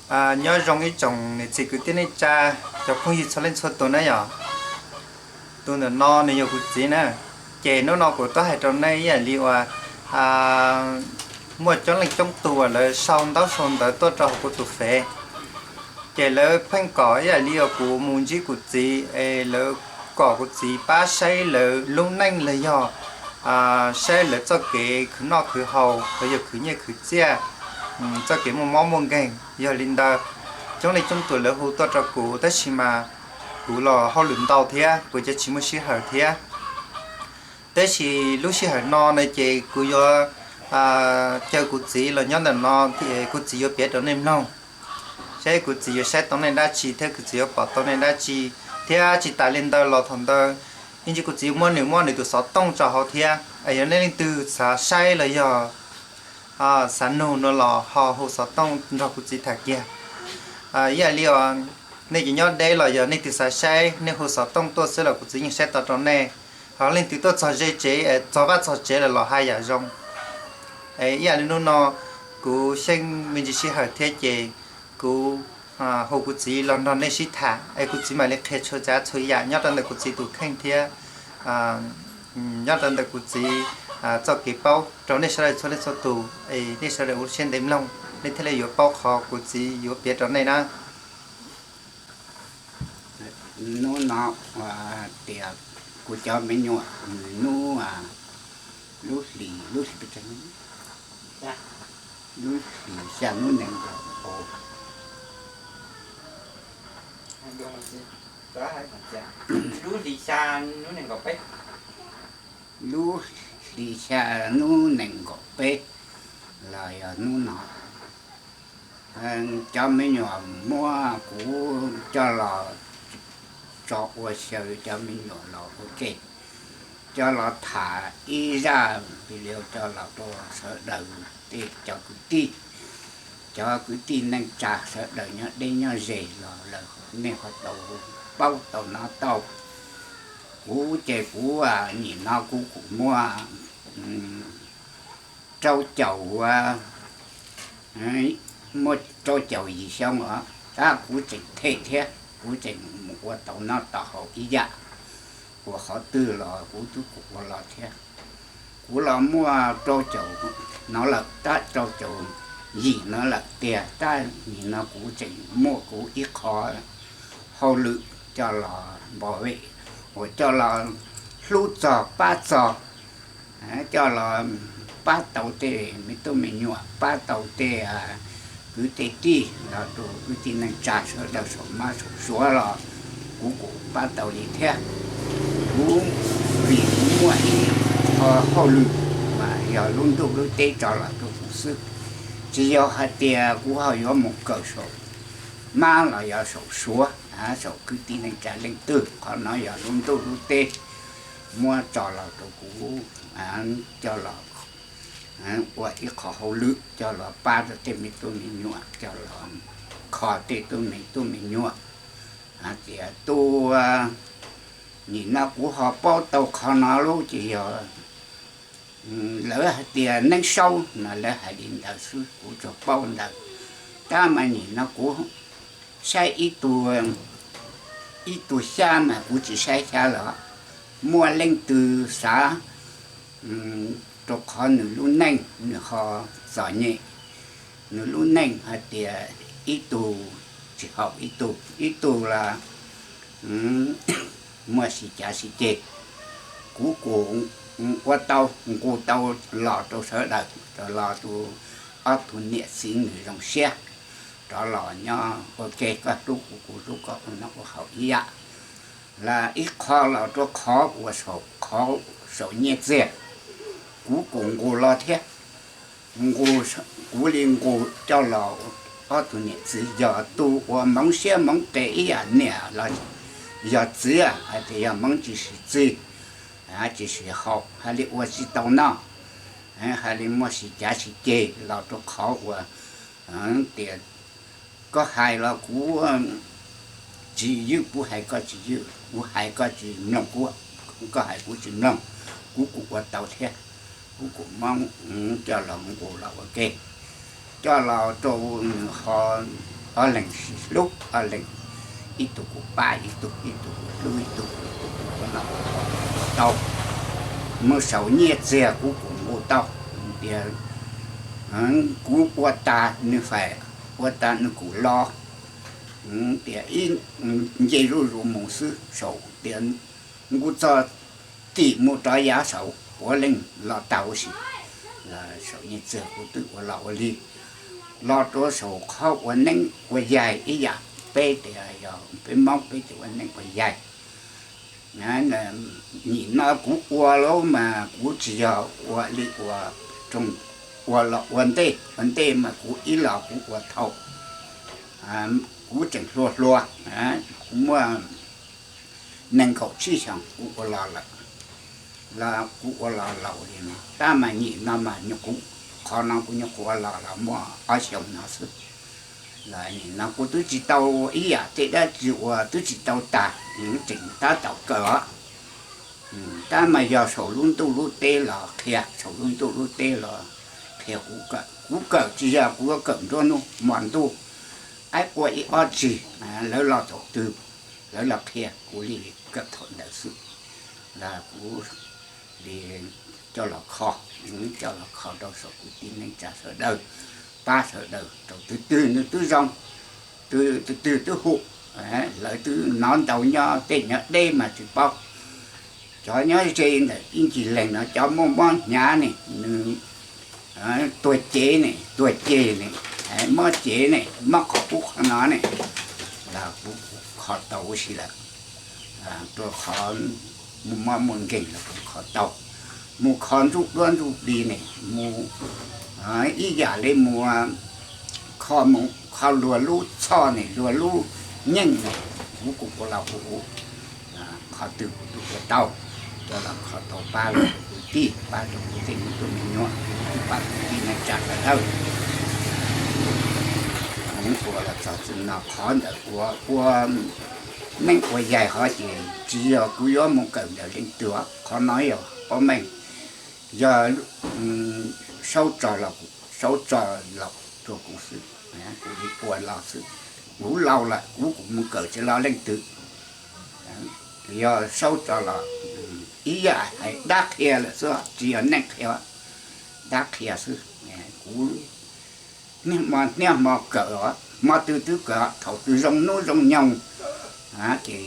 Nyob zoo ib tsoom niam txiv kwv tij neej tsa, cov phooj ywg txhua leej txhua tus na yom. Tus ntawm no nws yog kuv txiv na. Ces hnub no kuv tuaj hais rau nej ib yam li uas muaj coob leej coob tus uas lawv sau ntaub sau ntawv tuaj rau hauv kuv tus fev. Ces lawv pheej kom ib yam li uas kuv mus ntsib kuv txiv es lawv kom kuv txiv pab saib lawv lub neej los yog saib lawv txoj kev khwv noj khwv haus los yog khwv nyiaj khwv txiaj, txoj kev muaj mob muaj nkeeg. Yog li ntawd, coob leej coob tus lawv hu tuaj rau kuv tab sis mas kuv los hauj lwm ntau thiab kuv cov tsis muaj sij hawm thiab. Tab sis lub sij hawm no na ces kuv yuav caw kuv txiv los nyob ntawm no, kuv txiv yuav piav rau nej mloog, saib kuv txiv yuav saib tau nej dab tsi thiab kuv txiv yuav pom tau nej dab tsi. Thiab tsis tas li ntawd los thaum ntawd, ib ntsis kuv txiv muab nws muab nws tus xov tooj tso hauv thiab, yog nej leej twg xav saib los yog xav nug no los ho hu xov tooj nrog kuv txiv tham kiag. Ib yam li nej cov nyob deb los yog nej twg xav saib nej hu xov tooj tuaj xwb los kuv txiv yeej saib tau rau nej. Ho leej twg tuaj txog ze tsev, txog vaj txog tsev lawm los haj yam zoo. Ib yam li hnub no kuv xyeej me ntsis sij hawm thiab ces kuv hu kuv txiv los nrog nej sib tham es kuv txiv mam li qhia txhua tsav txhua yam nyob rau ntawm kuv txiv tus kheej thiab nyob rau ntawm kuv txiv txoj kev paub rau nej sawv daws txhua leej txhua tus es nej sawv daws ua siab ntev mloog nej thiaj li yuav paub qhov kuv txiv yuav piav rau nej na. Hnub no tias kuv cov me nyuam nws hnub, lub hlis, lub hlis, lub hlis xya hnub nees nkaum, lub hlis xya hnub nees nkaum peb, lub hlis xya hnub nees nkaum peb los yog hnub no. Cov me nyuam muab kuv coj los tso ua xyaw, cov me nyuam los ua ke, coj los tham ib zaj video coj los rau sawv daws tej cov kwv tij, cov kwv tij neej tsa sawv daws nyob deb nyob ze los lawm nej ho tau paub tau hnov tau. Kuv ces kuv nim no kuv kuj muaj rau caum, muaj rau caum yim xyoo os, tab kuv tseem them thiab kuv tseem mus ua tau noj tau haus ib yam, ua qhov twg los kuv twb kuj ua los thiab. Kuv los muaj rau caum no lawm, tab rau caum yim no lawm tiag, tab nim no kuv tseem muaj kuv ib qho hauj lwm coj los npau vej, uas coj los hlub txog pab txog, coj los pab tau tej me tub me nyuam, pab tau tej kwv tej tij los rau kwv tij neej tsa sawv daws saum mab saum suav los kuv kuj pab tau li thiab. Kuv vim kuv muaj ib qho hauj lwm mas yog lub ntuj lub teb tso los rau kuv xwb, tsis yog hais tias kuv ho yuav mus kawm saum mab los yog saum suav, saum kwv tij neej tsa leej twg, qhov no yog lub ntuj lub teb muab tso los rau kuv coj los ua ib qho hauj lwm coj los pab rau tej me tub me nyuam, coj los kho tej tub me tub me nyuam. Hais tias tu, nim no kuv ho paub tau qhov no lub ces yog lawv hais tias Neeb Saub no lawv hais li ntawd xwb, kuv tsuas paub ntawd. Tab mas nim no kuv saib ib tug, ib tug xyab mas kuv tsis saib xyab los, muaj leej twg xav, rau qhov nws lub neej nws ho txom nyem, nws lub neej hais tias ib tug tsis haum ib tug, ib tug los muaj sib cav sib ceg. Kuv kuj ua tau nqus tau los rau sawv daws, rau los rau ob tug niam txiv nws zoo siab, rov los nyob ua ke, koj hlub kuv kuv hlub koj, ua noj ua haus ib yam. Los ib qho los rau qhov uas saum, qhov saum nyiaj txiag, kuv kuj nqus los thiab. Nqus, kuv li nqus coj los, ob tug niam txiv yog tus uas hmoov siab hmoov qes ib yam, niam los yog txiv hais tias yog hmoov tsis siv txig, tsis siv haus, hais li ua tsis tau noj, hais li muaj sib cav sib ceg los rau qhov uas tias koj hais los kuv tsis ywj, kuv hais koj tsis ywj, kuv hais koj tsis mloog, kuv, koj hais kuv tsis mloog, kuv kuj ua tau thiab. Kuv kuj muab coj los nqus los ua ke, coj los rau nws ho ob leeg sib hlub, ob leeg ib tug kuj pab ib tug, ib tug kuj hlub ib tug, ib tug kuj ua noj ua haus tau. Mus saum nyiaj txiag kuv kuj nqus tau, tias kuv ua tas nws fais, ua tas nws kuj los, tias ib nce zuj zus mus xwb saum tias nqus txog tim mus rov yav saum puav leej los tag huv si. Los saum nyiaj txiag kuv twb ua los ua li, los rau saum qhov ua neeb ua yaig ib yam, peb tias yog peb Hmoob peb tias ua neeb ua yaig. Nim no kuv ua lawm mas kuv tsis yog ua li ua, ua los ua ntej, ua ntej mas kuv ib los kuv ua thaum kuv tseem hluas hluas, kuv muaj nees nkaum tsib xyoos kuv ua los lawm, los kuv ua los laus li no. Tab mas nim no mas nyuam qhuav, qhov no kuv nyuam qhuav ua los los muaj ob xyoos no xwb. Los nim no kuv twb tsis tau ib yam tej dab tsi uas twb tsis tau tag, tseem tab tom kawm os. Tab mas yog saum lub ntuj lub teb los qhia, saum lub ntuj lub teb los qhia kuv kawm. Kuv kawm tsis yog kuv yuav kawm nruab hnub hmo ntuj, aib quaj ib ob tsig, lawv los thaum twg lawv los qhia kuv li kawm thaum ntawd xwb. Los kuv li coj los kho, coj los kho rau saum kwv tij neej tsa sawv daws, pab sawv daws rau tus twg nws twb zoo, tus twg twb hum, lawv twb hnov ntau nyob tej nyob deb mas tsis paub. Cov nyob ze ntawm ib ncig leeg no cov muaj mob hnyav ne, nws tuag cev ne, tuag ceg ne, mob cev ne, mob qhov ub qhov no ne, los kuv kho tau huv si lawm. Rau qhov muaj mob muaj nkeeg los kuv kho tau. Mus kho ntsuj duab ntsuj plig ne, mus ib yam li mus kho, mus kho luag lub txhoj ne, luag lub nyeej ne, kuv kuj ua los ua huv. Qhov twg kuv twb ua tau, coj los kho tau pab rau kwv tij, pab rau kwv tij me tub me nyuam, pab kwv tij neej tsa sawv daws. Ua los txog txij no qhov ntawd ua, ua neeb ua yaig hov ces tsis yog kuv yuav mus kawm ntawm leej twg, qhov no yog pob meej, yog Saub tso los, Saub tso los rau kuv xwb, kuv li ua los xwb. Kuv laus lawm kuv kuj mus kawm tsis los leej twg. Yog Saub tso los ib yam hais dab qhia lawm xwb, tsis yog neeg qhia, dab qhia xwb. Kuv niaj hmo niaj hmo kawm, hmo twg twb kawm, thaum twg zoo hnub zoo nyoog ces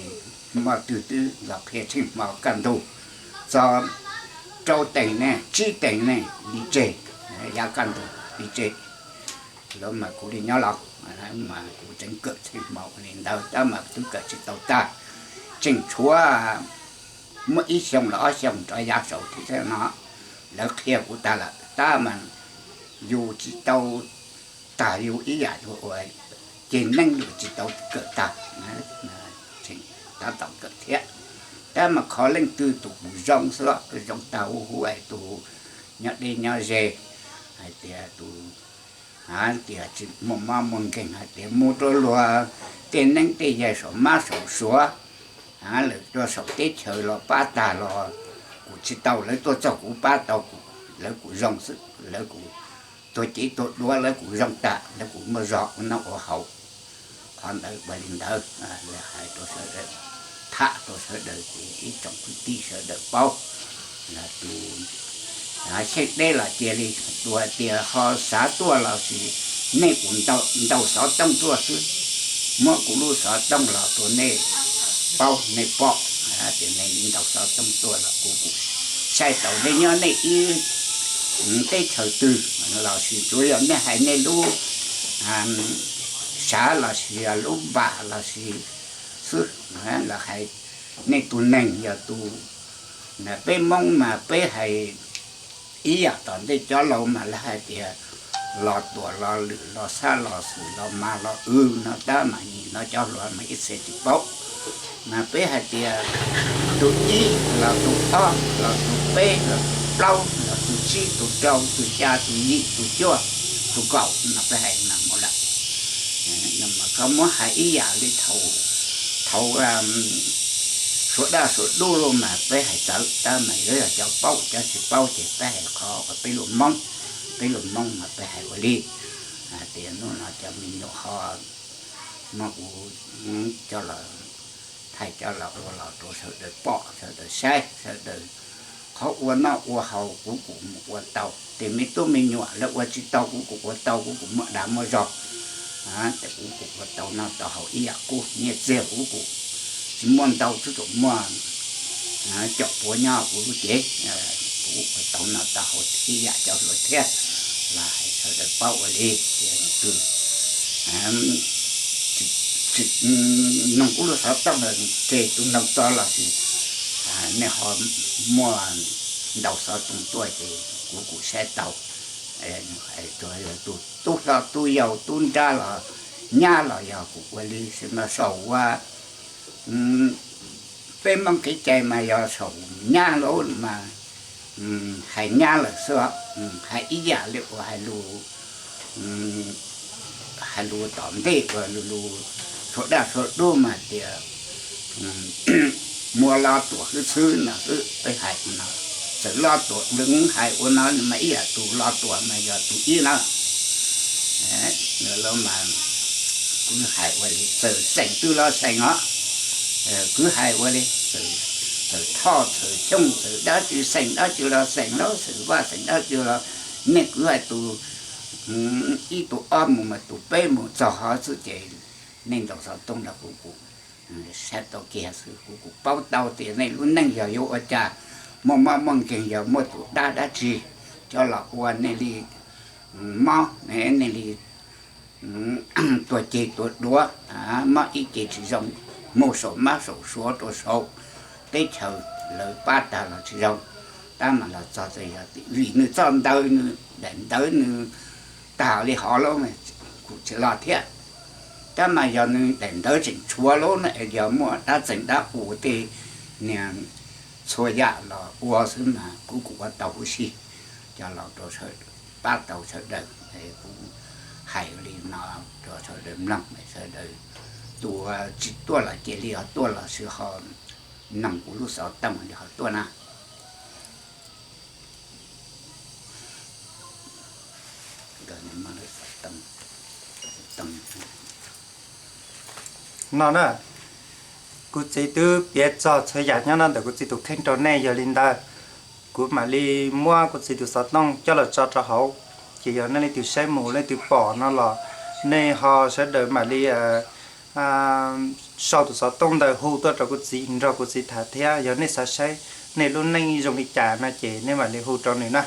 hmo twg twb los qhia tsheej hmo kaj ntug, txog rau teev ne, tsib teev ne li tseg, yav kaj ntug li tseg. Lawv mas kuv li nyob los, mas kuv tseem kawm tsheej hmo ua li ntawd tab mas twb kawm tsis tau tag, tseem tshuav muaj ib xyoos los ob xyoos rov yav saud thiab no. Lawv qhia kuv tag lawm tab mas yus tsis tau tag yus ib yam li uas ceg neeb yus tsis tau kawm tag, tseem tab tom kawm thiab. Tab mas qhov leej twg tus kuj zoo xwb, zoo tag huv huv es tus nyob deb nyob ze, hais tias tus, hais tias tsis muaj mob muaj nkeeg, hais tias mus rau luag tej neeb tej yaig saum mab saum suav, lawv rau saum teb chaws los pab tag los kuj tsis tau, lawv tuaj txog kuv pab tau, lawv kuj zoo xwb, lawv kuj tuag cev tuag duav lawv kuj zoo tag, lawv kuj muaj zog ua noj ua haus. Qhov ntawd ua li ntawd, lawv hais rau sawv daws, tham rau sawv daws ces ib tsoom kwv tij sawv daws paub. Los tus xyeej deb los cia li, tus hais tias ho xav tuaj los sis nej kuj ntaus xov tooj tuaj xwb, muab kuv lub xov tooj los rau nej paub nej pom, tias nej ntaus xov tooj tuaj los kuv kuj saib tau nej nyob nej ib teb chaws twg los sis tsuas yog nej hais nej lub xav los sis lub npam los sis xwb, los hais nej tus neeg yog tus, peb Hmoob mas peb hais ib yam tom ntej cov laus mas lawv hais tias los tuam los lwm los xab los xwm los mas los w no tab mas nim no cov hluas mas ib txhia tsis paub. Mas peb hais tias tus ib los tus ob los tus peb los tus plaub los tus tsib tus rau tus xya tus yim tus cuaj tus kaum no peb hais no mus lawm. Mas koj muab hais ib yam li thaum, thaum suav daj suav dub mas peb hais txawv tab mas yuav yog cov paub cov tsis paub ces peb hais qhov uas peb lus Hmoob, peb lus Hmoob mas peb hais ua li. Tias hnub no cov me nyuam ho Muab kuv coj los thaij coj los ua los rau sawv daws pom sawv daws saib sawv daws. Qhov ua noj ua haus kuv kuj mus ua tau, tes me tub me nyuam lawv ua tsis tau kuv kuj ua tau, kuv kuj muaj dag muaj zog. Tes kuv kuj ua tau noj tau haus ib yam qub, nyiaj txiag kuv kuj tsis muaj ntau, tsuas muaj caum puav nyob kuv lub cev, kuv ua tau noj tau haus ib yam cov hluas thiab. Los hais sawv daws paub ua li, ces tus tsis noog kuv lub xov tooj los ces tus noog txog los sis nej ho muaj ntaus xov tooj tuaj ces kuv kuj saib tau. Hais txog yog tus tub hlob tub yau tub nrab los nyab los yog kuv ua li no saum ua peb Hmoob kev cai mas yog saum nyab lawm mas hais nyab lawm xwb, hais ib yam li uas hais lus, hais lus tom ntej uas lus, lus txhua daj txhua dub mas tias muaj Lob Tuam xwb xwb no xwb, peb hais no. Txawm Lob Tuam lwm hais ua no mas ib yam tus Lob Tuam mas yog tus ib na. Mas kuv hais ua li txawm xeem twg los xeem os, kuv hais ua li txawm Thoj txawm Xyooj txawm dab tsi, xeem dab tsi los xeem, Lauj xeem Vaj xeem dab tsi los, nej kuv hais tus ib tus ob mus mas tus peb mus txog hov xwb ces nej ntaus xov tooj los kuv kuj saib tau kiag xwb, kuv kuj paub tau tias nej lub neej yog yuav ua cas, muaj mob muaj nkeeg yog muaj tus dab dab tsi coj los ua nej li mob, nej li tuag ceg tuag duav, mob ib ce tsis zoo, mus saum mab saum suav rau saum teb chaws lawv pab tag los tsis zoo. Tab mas los txog txawm yog vim nws txoj ntawv nws daim ntawv nws tag li hov lawm kuj tsis los thiab. Tab mas yog nws daim ntawv tseem tshuav lawm no es yog muaj dab txeem dab qus tej niag txhua yam los ua xwb mas kuv kuj ua tau huv si coj los rau pab tau sawv daws. Kuv hais li no rau sawv daws mloog, sawv daws tus tsis tuaj los cia li ho tuaj los sis ho noog kuv lub xov tooj li ho tuaj na. No na, kuv txiv twb piav txog txhua yam nyob no ntawm kuv txiv tus kheej rau nej, yog li ntawd kuv mam li muab kuv txiv tus xov tooj coj los tso rau hauv, ces yog nej leej twg saib mus leej twg pom no los nej ho sawv daws mam li sau tus xov tooj ntawd hu tuaj rau kuv txiv nrog kuv txiv tham thiab. Yog nej xav saib nej lub neej zoo li cas no ces nej mam li hu rau nws na.